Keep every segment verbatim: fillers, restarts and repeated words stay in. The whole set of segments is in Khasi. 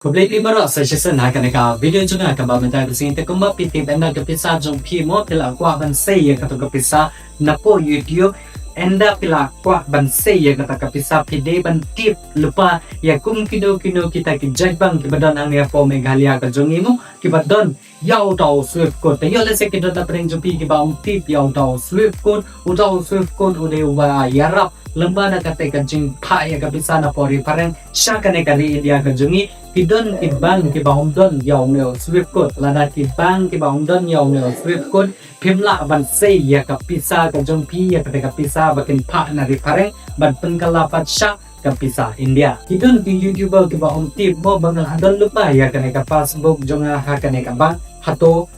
Khublei phi baroh sa shisien ha kane ka video jong nga kaba mynta ka sngi. Te kumba phi tip, ynda ka pisa jong phi mo phi la kwah ban sei ïa kato ka pisa napoh YouTube, ynda phi la kwah ban sei ïa kata ka pisa phi dei ban tip lypa ïa kum kino kino kita ki jait bank kiba don hangne hapoh Meghalaya ka jong ngi mo, kiba don ïa uta u Swift code. Te ïoh lehse ki don na pdeng jong phi kiba ym tip ïa uta u Swift code. Uta u Swift code u dei uba ïarap lyngba na kata ka jingphah ïa ka pisa napoh ri phareng sha kane ka ri India ka jong ngi. Ki don ki bank kiba ym don ïa une u Swift code. Lada ki bank kiba ym don ïa une u Swift code, phim lah ban sei ïa ka pisa ka jong phi, ïa kata ka pisa ba kin phah na ri phareng ban pynkylla pat sha ka pisa India. Ki don ki YouTuber kiba ym tip mo ba nga la don lypa ïa kane ka passbook jong nga ha kane ka bank, hato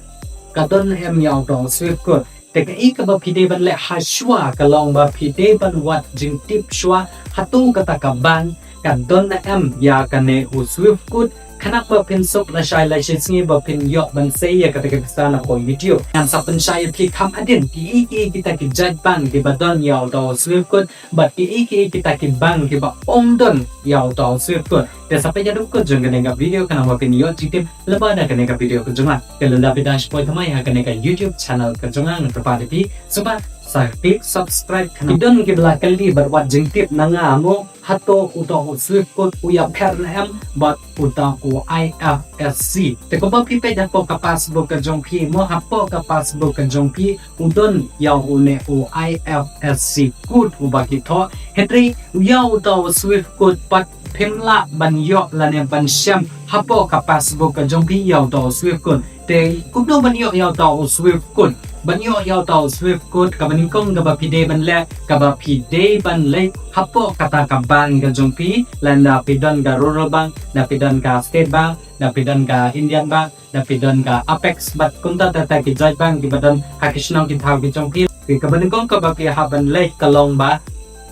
ka don em ïa uta u Swift code. Te kaei kaba phi dei ban leh ha shuwa ka long ba phi dei ban wad jingtip shuwa hato kata ka bank ka don em ïa kane u Swift code, khnang ba phin suk lashai lashisngi ba phin ïoh ban sei ïa kata ka pisa napoh YouTube. Ngan sa pynshai ïa phi kham hadien kiei kiei kita ki jait bank kiba don ïa uta u Swift code bad kiei kiei kita ki bank kiba ym don ïa uta u Swift code. Te sa peit haduh kut jong kane ka video khnang ba phin ïoh jingtip lyngba na kane ka video ka jong nga. Te lada phi dang shu poi thymmai ha kane ka YouTube channel ka jong nga, nga kyrpad ïa phi sngewbha sa click subscribe. Khnang ki don kiba la kylli bad wad jingtip na nga mo, hato uta u Swift code u ïapher ne em bad uta u I F S C. Te kumba phi peit hapoh ka passbook ka jong phi mo, hapoh ka passbook ka jong phi u don ïa une u I F S C code uba ki thoh. Hynrei ïa uta u Swift code pat phim lah ban ïoh lane ban shem hapoh ka passbook ka jong phi ïa uta u Swift code. Te kumno ban ïoh ïa uta u Swift code? Ban ïoh ïa uta u Swift code, kaba nyngkong kaba phi dei ban leh, kaba phi dei ban leit hapoh kata ka bank ka jong phi, lada phi don ka Rural Bank, lada phi don ka State Bank, lada phi don ka Indian Bank, lada phi don ka Apex bad kumta ter ter ki jait bank kiba don ha ki shnong ki thaw ki jong phi. Kaba nyngkong kaba phi hap ban leh ka long ba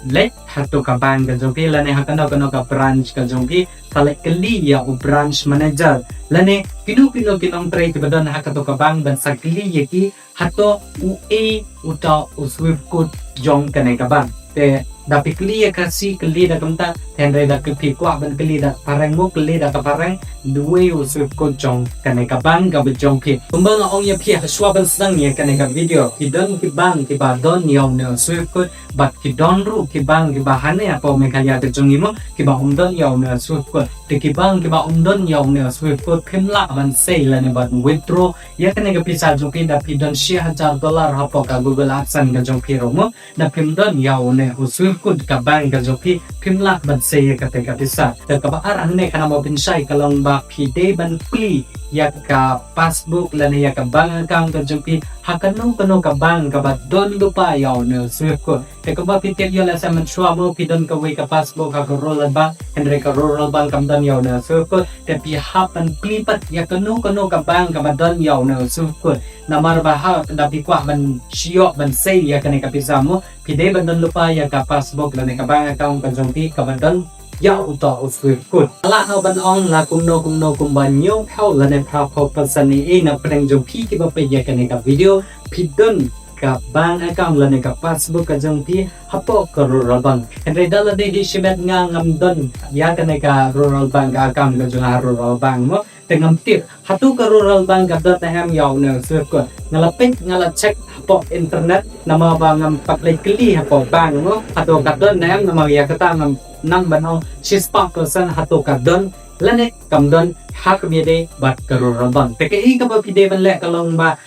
leit hato ka bank ka jong phi lane ha kano kano ka branch ka jong phi, sa leit kylli ïa u branch manager lane kino kino ki nongtrei kiba don ha kato ka bank ban sa kylli ïa ki hato u ei uta u Swift code jong kane ka bank. Te da phi kylli ïa ka Khasi, kylli da kumta, te hynrei da phi kwah ban kylli da ka phareng mo, kylli da ka phareng, duwai u Swift code jong kane ka bank kaba jong phi. Kumba nga ong ïa phi ha shuwa ban sdang ïa kane ka video, ki don ki bank kiba don ïa une u Swift code bad ki don ruh ki bank kiba hangne hapoh Meghalaya ka jong ngi mo kiba ym don ïa une u Swift code. Te ki bank kiba ym don ïa une u Swift code phim lah ban sei lane ban withdraw ïa kane ka pisa jong phi da phi don shi hajar dollar hapoh ka Google AdSense ka jong phi ruh mo. Da phim don ïa une u Swift code ka bank ka jong phi, phim lah ban sei ïa kata ka pisa. Te kaba ar hangne khnang ba phin shai ka long ba phi dei ban plie ïa ka passbook lane ïa ka bank account ka jong phi ha kano kano ka bank kaba don lypa ïa une u Swift code. Te kumba phi tip ïoh lehse mynshuwa mo phi don kawei ka passbook ha ka Rural Bank, hynrei ka Rural Bank kam don ïa une u Swift code. Te phi hap ban plie pat ïa kano kano ka bank kaba don ïa une u Swift code. Namar ba ha da phi kwah ban shu ïoh ban sei ïa kane ka pisa mo, phi dei ban don lypa ïa ka passbook lane ka bank account ka jong phi kaba don ïa uta u Swift code. Nga lah noh ban ong la kumno kumno kumba hynñiewphew lane phraphew percent ne ei na pdeng jong phi kiba peit ïa kane ka video phi don ka bank account lane ka passbook ka jong phi hapoh ka Rural Bank. Hynrei da lade hi shimet nga ngam don ïa kane ka Rural Bank ka account ka jong nga ha Rural Bank mo. Te ngam tip hato ka Rural Bank ka don ne em ïa une u Swift code. Nga la peit, nga la check hapoh internet, namar ba ngam pat leit kylli hapoh bank mo hato ka don ne em, namar ïa kata ngam nang ban ong shispah percent hato ka don lane kam don ha kaba ïadei bad ka Rural Bank. Te kaei kaba phi dei ban leh ka long ba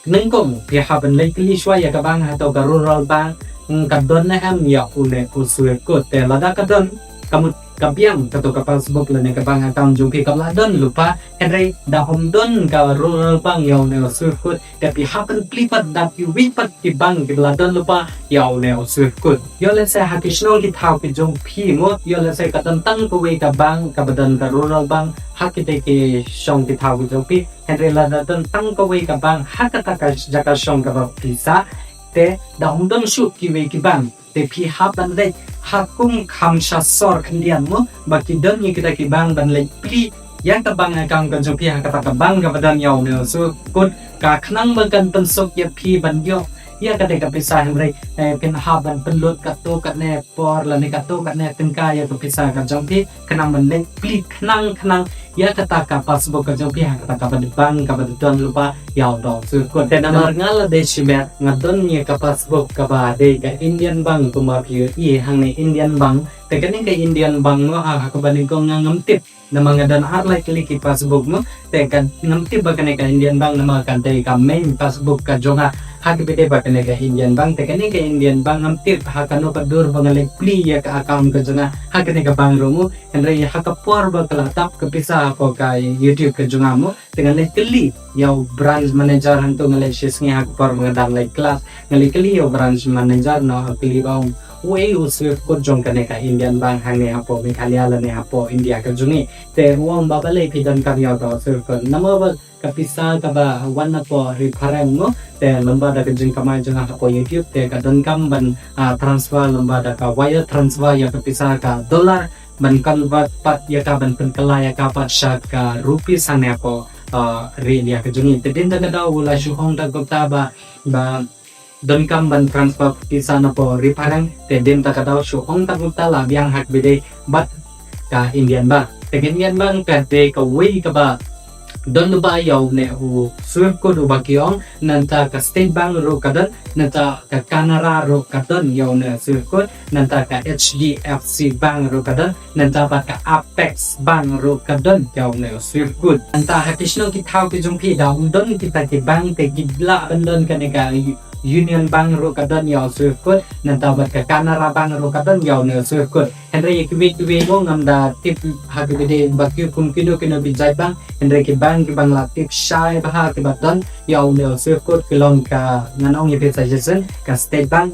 nyngkong phi hap ban leit kylli shuwa ïa ka bank hato ka Rural Bank, mm, ka don ne em ïa une u Swift code. Te lada ka don, ka mut ka biang kato ka passbook lane ka bank account jong phi kam lah don lypa, hynrei da ym don ka Rural Bank ïa une u Swift code. Te phi hap ban plie pat da kiwei pat ki bank kiba la don lypa ïa une u Swift code. Ïoh lehse ha ki shnong ki thaw ki jong phi mo, ïoh lehse ka don tang kawei ka bank kaba don ka Rural Bank ha kita ki shong ki thaw ki jong phi. Hynrei lada don tang kawei ka bank ha kata ka jaka shong kaba phi sah, te da ym don shuh kiwei ki bank. Te phi hap ban leit ha kum kham sha sor khyndiat mo ba ki don ïa kita ki bank ban leit plie ïa ka bank account ka jong phi ha kata ka bank kaba don ïa une u Swift code, ka khnang ba kan pynsuk ïa phi ban ïoh ïa kata ka pisa, hynrei eh, phin hap ban pynlut katto katne por lane katto katne tyngka ïa ka pisa ka jong phi, khnang ban leit plie khnang khnang ïa kata ka passbook ka jong phi ha kata kaba dei bank kaba dei don lypa ïa u dong swift code. Te namar nga la dei shimet nga don ïa ka passbook kaba dei ka Indian Bank, kumba phi ïohi hangne Indian Bank. Te kane ka Indian Bank mo ha, ha kaba nyngkong nga ngam tip. Namar nga don ar lai tylli ki passbook mo, te ka ngam tip ba kane ka Indian Bank namar ka dei ka main passbook ka jong nga. Ha kaba dei ba kane ka Indian Bank, te kane ka Indian Bank ngam tip ha kano ka dur ba nga leit plie ïa ka account ka jong nga ha kane ka bank ruh mo. Hynrei ha ka por ba ka la tap ka pisa hapoh ka YouTube ka jong nga mo, te nga leit kylli ïa u branch manager hangto, nga leit shisngi ha ka por ba nga dang leit klas, nga leit kylli ïa u branch manager, nga kylli ba ong uei u swift code jong kane ka Indian Bank hangne hapoh Meghalaya lane hapoh India ka jong ngi. Te u ong ba balei phi donkam ïa uta u swift code, namar ba ka pisa kaba wan napoh ri phareng mo, te lem bad da ka jingkamai jong nga hapoh YouTube, te ka donkam ban ah, transfer lem bad da ka wire transfer ïa ka pisa ka dollar, ban convert pat ïa ka, ban pynkylla ïa ka pat sha ka rupees hangne hapoh ah, ri India ka jong ngi. Te hadien ta ka daw u la shu ong ta kumta ba, ba donkam ban transfer pisa napoh ri phareng, te hadien ta ka daw shu ong ta kumta, la biang ha kaba dei bad ka Indian Bank. Te ka Indian Bank ka dei kawei kaba don lypa ïa une u swift code uba ki ong, nangta ka State Bank ruh ka don, nangta ka Canara ruh ka don ïa une u swift code, nangta ka H D F C Bank ruh ka don, nangta bad ka Apex Bank ruh ka don ïa une u swift code. Nangta ha ki shnong ki thaw ki jong phi da ym don kita ki bank, te ki lah ban don kane ka Union Bank ruh ka don ïa u swift code, nangta bad ka Canara Bank ruh ka don ïa une u swift code. Hynrei ïa kiwei kiwei mo ngam da tip ha kaba dei ba ki kum kino kino ki jait bank, hynrei ki bank kiba nga la tip shai bha kiba don ïa une u swift code ki long ka, ngan ong ïa phi suggestion, ka State Bank,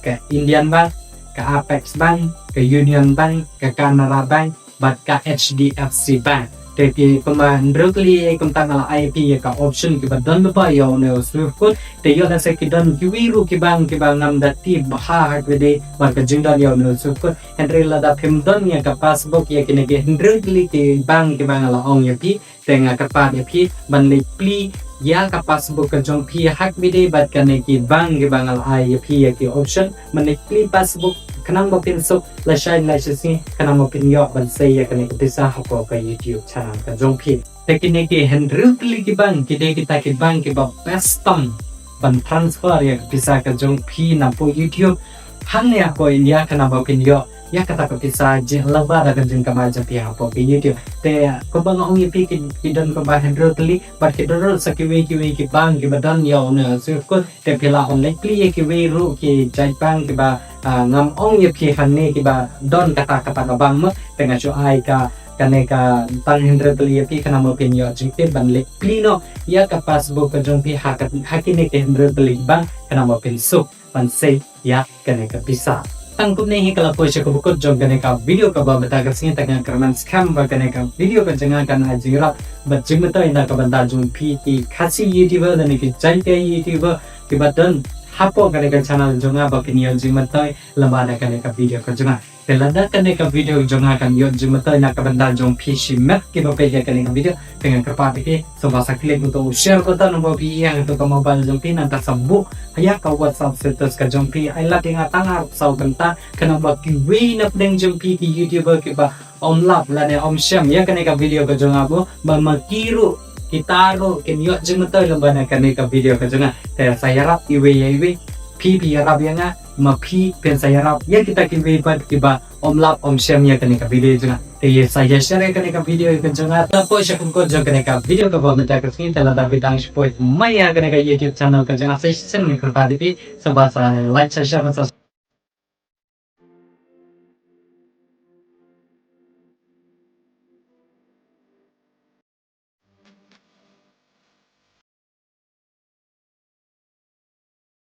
ka Indian Bank, ka Apex Bank, ka Union Bank, ka Canara Bank bad ka H D F C Bank. Te ki kumba hynriew tylli kumta nga la ai ïa phi ïa ka option kiba don lypa ïa une u swift code. Te ïoh lehse ki don kiwei ruh ki bank kiba ngam da tip bha ha kaba dei bad ka jingdon ïa une u swift code. Hynrei lada phim don ïa ka passbook ïa kine ki hynriew tylli ki bank kiba nga la ong ïa phi, te nga kyrpad ïa phi ban leit plie ïa ka passbook ka jong phi ha kaba dei bad kane ki bank kiba nga la ai ïa phi ïa ki option ban leit plie passbook, khnang ba phin suk lashai lashisngi, khnang ba phin ïoh ban sei ïa kane ka pisa hapoh ka YouTube channel ka jong phi. Te kine ki hynriew tylli ki bank ki dei kita ki bank kiba best tam ban transfer ïa ka pisa ka jong phi napoh YouTube hangne hapoh India, khnang ba phin ïoh ïa kata ka pisa jingïalap bad ka jingkamai jong phi hapoh ka YouTube. Te kumba nga ong ïa phi ki, ki don kumba hynriew tylli, bad ki don ruh sa kiwei kiwei ki bank kiba don ïa une u swift code. Te phi lah ban leit plie ïa kiwei ruh ki jait bank kiba ah, ngam ong ïa phi hangne kiba don kata kata ka bank mo, te nga shu ai ka, kane ka tang hynriew tylli ïa phi khnang ba phin ïoh jingtip ban leit plie noh ïa ka passbook ka jong phi ha ka, ha kine ki hynriew tylli ki bank khnang ba phin suk ban sei ïa kane ka pisa. Tang kumne hi ka la poi sha kaba kut jong kane ka video kaba mynta ka sngi. Te nga kyrmen skhem ba kane ka video ka jong nga kan ai jingïarap bad jingmyntoi na ka bynta jong phi ki Khasi YouTuber lane ki Jaiñtia YouTuber kiba don hapoh kane ka channel jong nga ba kin ïoh jingmyntoi lem bad da kane ka video ka jong nga. Te lada kane ka video jong nga kan ïoh jingmyntoi na ka bynta jong phi shimet kiba peit ïa kane ka video, te nga kyrpad ïa phi sngewbha sa click uto u share button ba phi ïa uto ka mobile jong phi, nangta sa buh ïa ka WhatsApp status ka jong phi, ai lad ïa nga tang arphew saw kynta, khnang ba kiwei na pdeng jong phi ki YouTuber kiba ym lap lane ym shem ïa kane ka video ka jong nga mo, ba ma ki ruh kita ruh kin ïoh jingmyntoi lem bad na kane ka video ka jong nga. Te sa ïarap iwei ïa iwei, phi phi ïarap ïa nga, ma phi phin sa ïarap ïa kita kiwei pat kiba ym lap ym shem ïa kane ka video jong nga. Te ïa sa ïa share ïa kane ka video ka jong nga. Te la poi sha kaba kut jong kane ka video kaba mynta ka sngi, te lada phi dang shu poi mai ha kane ka YouTube channel ka jong nga sa shisien nga kyrpad ïa phi sngewbha sa like, sa share, sa